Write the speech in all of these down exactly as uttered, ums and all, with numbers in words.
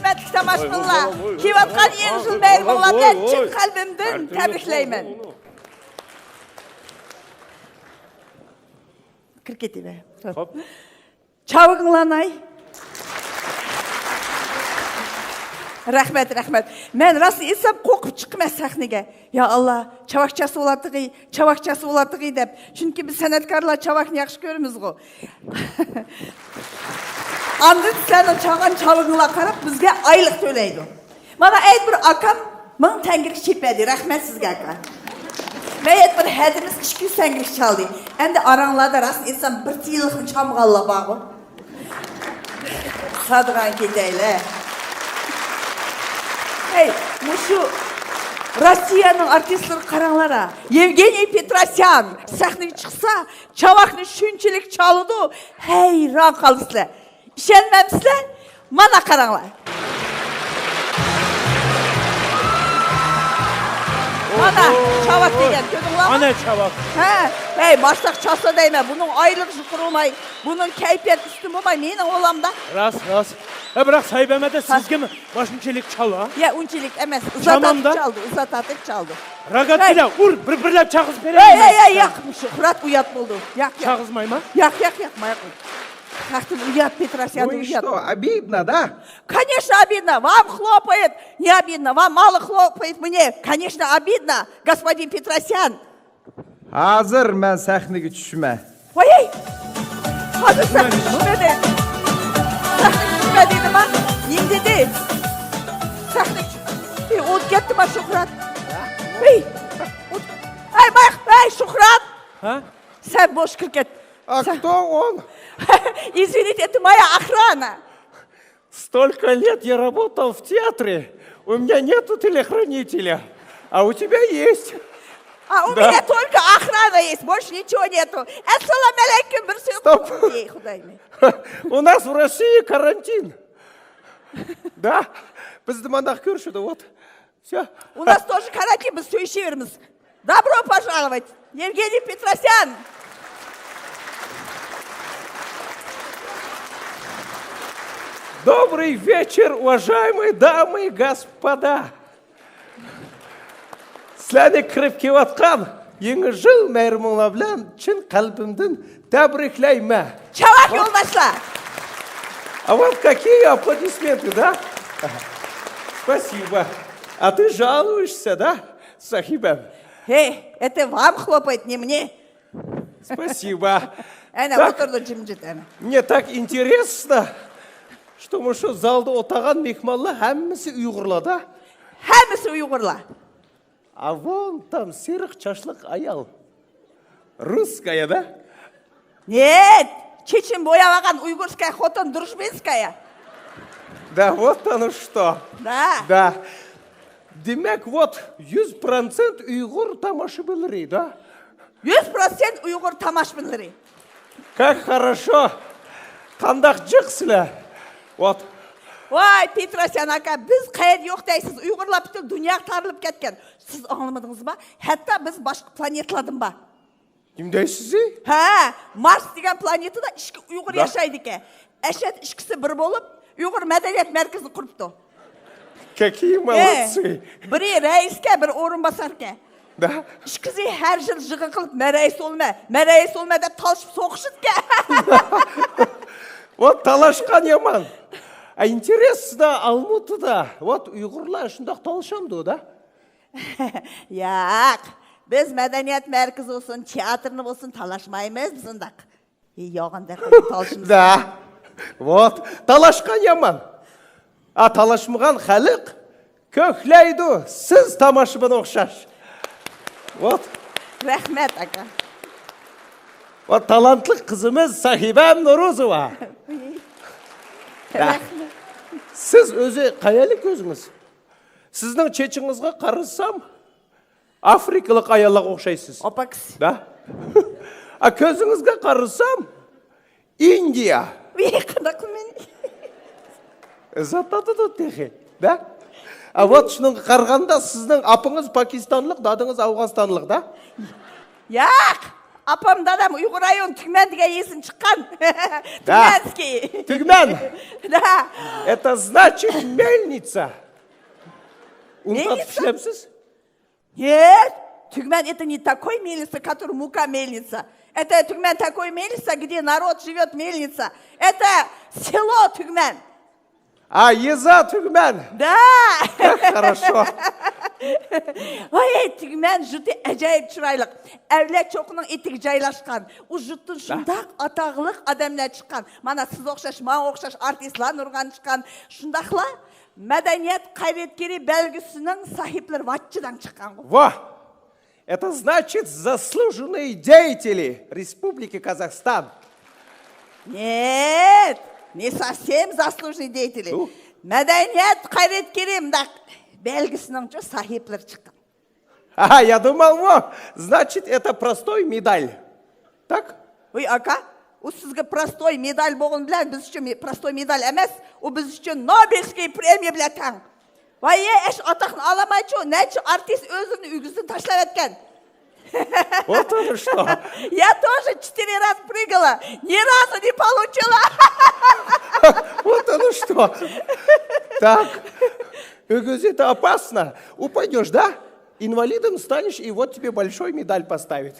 ھۆرمەتلىك تاماشىبىنلار، كېلىۋاتقان يېڭى يىل مەيرىمىڭلار بىلەن چىن قەلبىمدىن تەبرىكلەيمەن. كىرىپ كېتىۋەر. چاۋىكىڭلارنى. رەھمەت، رەھمەت. مەن راستىنى ئېيتسام، قورقۇپ چىقىمەن سەھنىگە. يا ئاللا، چاۋاك چالسا بولاتتىغۇ، چاۋاك چالسا بولاتتىغۇ دەپ. چۈنكى بىز سەنئەتكارلار چاۋاكنى ياخشى كۆرىمىزغۇ. ئاندىن سىلەرنىڭ چالغان چاۋىكىڭلارغا قاراپ بىزگە ئايلىق تۆلەيدۇ. مانا ئەيت بىر ئاكام مىڭ تەڭگىلىك چېلىپ بەردى. رەھمەت سىزگە، ئاكا. مەيەت بىر ھەدىمىز ئىككى يۈز تەڭگىلىك چالدى. ئەمدى ئاراڭلاردا راستىنى ئېيتسام، بىر تىيىنلىقنى چالمىغانلار بارغۇ. سادىغان كېتەيلى. ھەي، مۇشۇ روسىيەنىڭ ئارتىسلىرىغا قاراڭلار ھە. يېۋگېنىي پېتراسيان سەھنىگە چىقسا، چاۋاكنى شۇنچىلىك چالىدۇ، ھەيران قالىسىلەر. ئىشەنمەمسىلەر؟ مانا قاراڭلار. مانا چاۋاك دېگەن، كۆردۈڭلارمۇ؟ ئانا چاۋاك. ھە، ھەي، ماشتاق چالسا دەيمەن، بۇنىڭ ئايلىقى يۇقىرى بولماي، بۇنىڭ كەيپىيات ئۈستۈن بولماي، مېنىڭ ئوغلامدا. راست، راست. ھە، بىراق سەھىبەم ھەدە، ھە، سىزگىمۇ مانا شۇنچىلىك چالا؟ يا، ئۇنچىلىك ئەمەس. ئۇزاتاتىپ چالدى، ئۇزاتاتىپ چالدى. راگاتكىلەر، ئۇر، بىر-بىرلەپ چاغىزىپ بېرەي. ھەي، ھەي، ھەي، ياق، شۇھرات ئۇيات بولدى. ياق، ياق. چاغىزمايما؟ ياق، ياق، ياق، مايقۇل. خەقتىن ئۇيات، پېتراسياندىن ئۇيات. Ну и что, обидно, да? Конечно, обидно. Вам хлопает. Не обидно. Вам мало хлопает. Мне, конечно, обидно, господин Петросян. ھازىر مەن سەھنىگە چۈشىمەن. ۋاي! ھازىر سەھنىگە چۈشمىدى. سەھنىگە چۈشمە دېدىما؟ نېمە دېدى؟ سەھنىگە چۈش-، ئى، ئۇ كەتتىما شۇھرات؟ ۋاي! ئۇ-، ھەي، باياق، ھەي، شۇھرات! ھە؟ سەن بوش كىرىپ كەت. А кто он? Извините, это моя охрана. Столько лет я работал в театре, у меня нету телохранителя, а у тебя есть. А у меня только охрана есть, больше ничего нету. Ассаламу алейкум, bir sürü. Стоп. Ey, Xudayım. У нас в России карантин. Да, bizde мындай көрші, вот. Всё. У нас тоже карантин, biz сөйлешеміз. Добро пожаловать, Евгений Петросян! Добрый вечер, уважаемые дамы и господа! Сілерні кіріп келіватқан Яңы жыл мейрамыңлар bilen чын қалбымдын тәбриклеймен. Чавак, вот, жолдашла! А вот какие аплодисменты, да? Спасибо. А ты жалуешься, да, сахибам? Эй, это вам хлопает, не мне. Спасибо. Әне, так, отырды жымжыт, әне. Мне так интересно, что мы что, залда отырған мейманлар әммісі ұйғырлар, да? Әммісі ұйғырлар. А вон там серік шашлық аял. Русская, да? Нет, чечен бояп алған уйгурская хотын, дружбинская. Да, вот оно что. Да. Да. Демек, вот, жүз процент уйгур тамашабинлери, да? Жүз процент уйгур тамашабинлери. Как хорошо. Қандақ жығ сілер. Вот. Vay, Petrosyan aka, biz qayerda yoq deysiz? Uyg'urlar butun dunyoga tarilib ketgan. Siz anglamadingizmi? Hatto biz boshqa planetalardan bor. Kim deysiz? Ha, Mars degan planetada ikki Uyg'ur yashaydi ekan. Ashad ikkisi bir bo'lib, Uyg'ur madaniyat markazini quribdi. Какие молодцы. Biri raisga, biri o'rinbosarga. Да. Ikkisi har yil yig'in qilib, "Men rais bo'lma, men rais bo'lma", deb talashib so'qishibdi. Вот, talashgan yomon. А интересно, Almutada, вот, uyg'urlar shundoq talashamdi, да? Yo'q, biz madaniyat markazi bo'lsin, teatrni bo'lsin talashmaymiz biz undaq. Ey, yog'inda talashimiz. Да. Вот, talashgan yomon. A, talashmagan xalq ko'klaydi, siz tomoshabin o'xshash. Вот. Rahmat, aka. Вот, talantli qizimiz Sahibam Nuruzova. Rahmat. Siz o'zi qayerlik o'zingiz? Sizning chechigiga qarasam, afrikalik ayollarga o'xshaysiz. Opaks. Да. A, ko'zingizga qarasam, Indiya. Ey, qanaqa men? Izzat totdi texi. Да. A, вот, shuningga qaraganda sizning opingiz pokistonlik, dadingiz afg'onistonlik, да? Yo'q. ئاپام، دادام ئۇيغۇر رايون تۈگمەن دېگەن يېزىدىن چىققان. Тюменский. تۈگمەن. Да. Это значит مельница. ئۇنتۇپ كەتمەمسىز؟ Нет, Тюгмэн это не такой мельница, который мука мельница. Это Тюгмэн такой мельница, где народ живет мельница. Это село Тюгмэн. А, еза Тюгмэн. Да. Как хорошо. Ой, Тюгмэн журты әжайып чырайлык. Әвлет чوقىنىڭ ئېتىگە جايلاشقان. ئۇ جۇرتتىن شۇنداق ئاتاقلىق ئادەملەر چىققان. مانا سىز ئوخشاش، ماڭا ئوخشاش ئارتىسلار نۇرغۇن چىققان. شۇنداقلا مەدەنىيەت قەيرەتكىرى بەلگىسىنىڭ ساھىبلىرى ۋاچچىداڭ چىققانغۇ. Во! Это значит заслуженные деятели Республики Казахстан. Нет, не совсем заслуженные деятели. Ну? مەدەنىيەت قەيرەتكىرى مۇنداق بەلگىسىنىڭچۇ ساھىبلىرى چىققان. А, я думал, во, значит, это простой медаль. Так? ۋوي ئاكا، ئۇ سىزگە پروستوي مېدال بولغىنى بىلەن بىز ئۈچۈن مې-، پروستوي مېدال ئەمەس، ئۇ بىز ئۈچۈن نوبېلسكىي پرېمىيە بىلەن تەڭ. ۋاي ئەش ئاتاقنى ئالالمايچۇ، نەچچە ئارتىس ئۆزىنى ئۆگزىدىن تاشلاۋەتكەن. Вот оно что. Я тоже четыре раза прыгала, ни разу не получила. Вот оно что. Так, Югузи, это опасно. Упадешь, да? Инвалидом станешь, и вот тебе большой медаль поставят.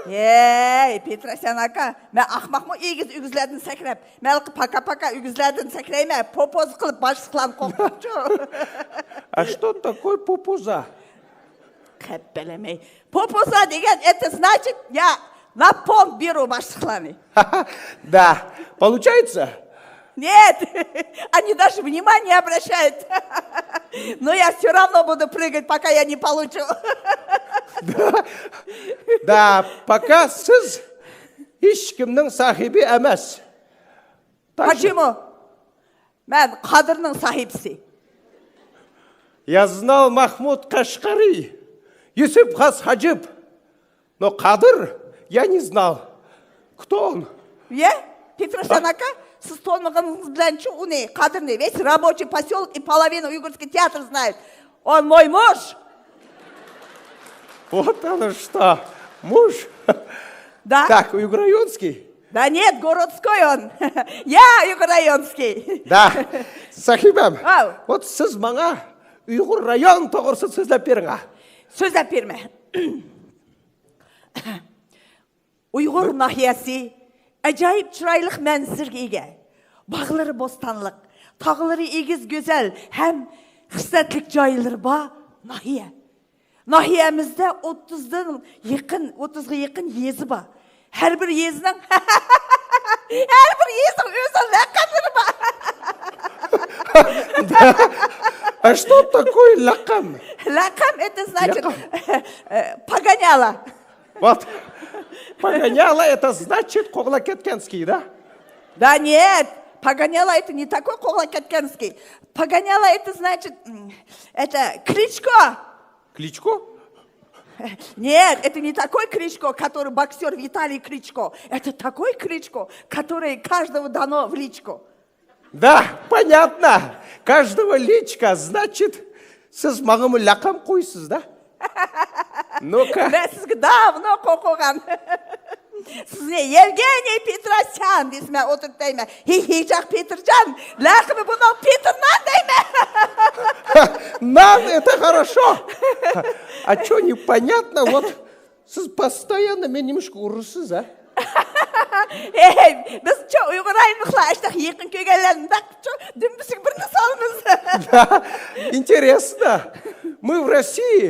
ھەي، پېتراسيان ئاكا، مەن ئاخماقمۇ ئېگىز ئۆگزىلەردىن سەكرەپ؟ مەن پاكا-پاكا ئۆگزىلەردىن سەكرەيمەن، پوپوزا قىلىپ باشلىقلارنى قورقۇتۇپچۇ. А что такое пупуза? قەپبەلەمەي. پوپوزا دېگەن это значит, я на понт беру башлыкларны. Да. Получается? Нет. Они даже внимания не обращают. Но я всё равно буду прыгать, пока я не получу. Да. Да, пока сіз ешкімнің сахибі емес. Так же? Почему? مەن قادىرنىڭ ساھىبىسى. Я знал Махмуд Кашкари, Юсуп Хас Хаджиб, но Кадыр я не знал. Кто он? يە، پېتروسيان ئاكا، سىز تونۇمىغىنىڭىز بىلەنچۇ ئۇنى، قادىرنى. Весь рабочий посёлок и половина уйгурский театр знает. Он мой муж. Вот оно что. Муж? Да. Так, уйгур районский? Да нет, городской он. Я уйгур районский. Да. Сахибам. Ау. Вот сіз маңа уйгур район тоғырсы сөзлеп беріңа. Сөзлеп берме. ئۇيغۇر ناھىيەسى ئاجايىپ چىرايلىق مەنزىرىگە ئىگە. باغلىرى بوستانلىق، تاغلىرى ئېگىز گۈزەل ھەم خىسلەتلىك جايلىرى بار ناھىيە. ناھىيەمىزدە ئوتتۇزدىن يېقىن، ئوتتۇزغا يېقىن يېزا بار. ھەر بىر يېزىنىڭ، ھەر بىر يېزىنىڭ ئۆزىنىڭ لەقەملىرى بار. А что такое لەقەم? لەقەم это значит, погоняла. Вот. Погоняла это значит قوغلاپ كەتكەنسكىي, да? Да нет, погоняла это не такой قوغلاپ كەتكەنسكىي. Погоняла это значит, это кличко. Кличко? Нет, это не такой Кличко, который боксёр Виталий Кличко. Это такой Кличко, который каждого дано в личку. Да, понятно. Каждого личка, значит, сіз маңымы لەقەم قويسىز, да? Ну-ка. مەن سىزگە داۋنو قوقۇغان. سىزنى يېۋگېنىي پېتراسيان دېسە، مەن ئولتۇرۇپ دەيمەن، ھى، ھىجاق پېتىرجان، لەقىمى بۇنىڭ پېتىر نان دەيمەن. Нан, это хорошо. А чё непонятно, вот сіз постоянно мені немножко ұрасыз, а? ھەي، بىزچۇ ئۇيغۇر ئايمىقلار ئاشتاق يېقىن كۆرگەنلەرنى مۇنداق قىلىپچۇ دۈمبىسىگە بىرنى سالىمىز. Интересно. Мы в России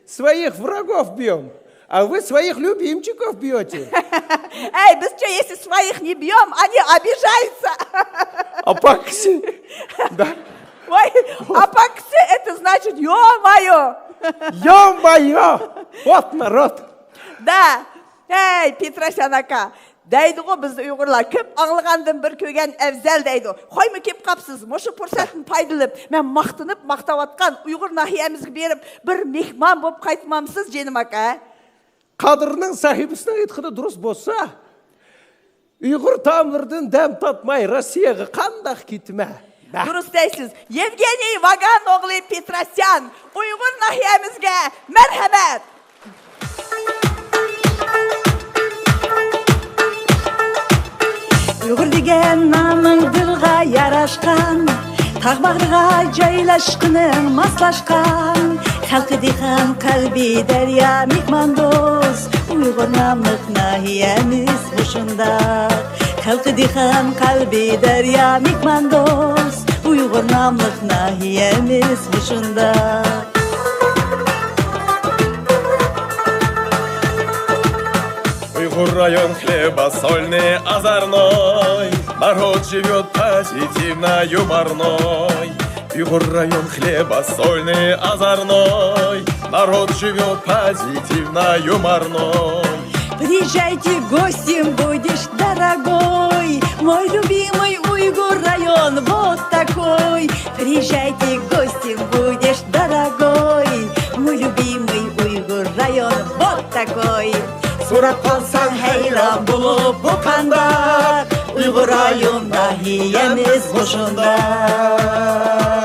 своих врагов бьём, а вы своих любимчиков бьёте. ھەي، بىزچۇ если своих не бьём, они обижаются. Апакси. Да. ۋاي، апакси это значит ё-моё. Ё-моё. Вот народ. Да. ھەي، پېتراسيان ئاكا، دەيدىغۇ بىز ئۇيغۇرلار، كۆپ ئاڭلىغاندىن بىر كۆرگەن ئەۋزەل دەيدۇ. قويما كېلىپ قاپسىز، مۇشۇ پۇرسەتنى پايدىلىنىپ، مەن ماختىنىپ ماختاۋاتقان ئۇيغۇر ناھىيەمىزگە بېرىپ، بىر مېھمان بولۇپ قايتمامسىز، جېنىم ئاكا؟ قادىرنىڭ ساھىبىسىنىڭ ئېيتقىنى دۇرۇس بولسا، ئۇيغۇر تائاملىرىدىن دەم تارتماي روسىيەگە قانداق كېتىمەن؟ دۇرۇس دەيسىز. يېۋگېنىي ۋاگان ئوغلى پېتراسيان، ئۇيغۇر ناھىيەمىزگە مەرھەمەت! ئۇيغۇر دېگەن نامىڭ دىلغا ياراشقان، تاغ باغرىغا جايلاشقىنىڭ ماسلاشقان. خەلقى دېھقان، قەلبى دەريا، مېھماندوست، ئۇيغۇر ناملىق ناھىيەمىز مۇشۇنداق. خەلقى دېھقان، قەلبى دەريا، مېھماندوست، ئۇيغۇر ناملىق ناھىيەمىز مۇشۇنداق. ئۇيغۇر رايون хлебосольный озорной, народ живёт позитивно юморной. Уйгур район хлебосольный озорной, народ живёт позитивно юморной. Приезжайте, гостем будешь, дорогой, мой любимый Уйгур район вот такой. Приезжайте, гостем будешь, дорогой, мой любимый Уйгур район вот такой. سوراپ قالساڭ ھەيران بولۇپ، بۇ قانداق؟ ئۇيغۇر رايون ناھىيەمىز مۇشۇنداق.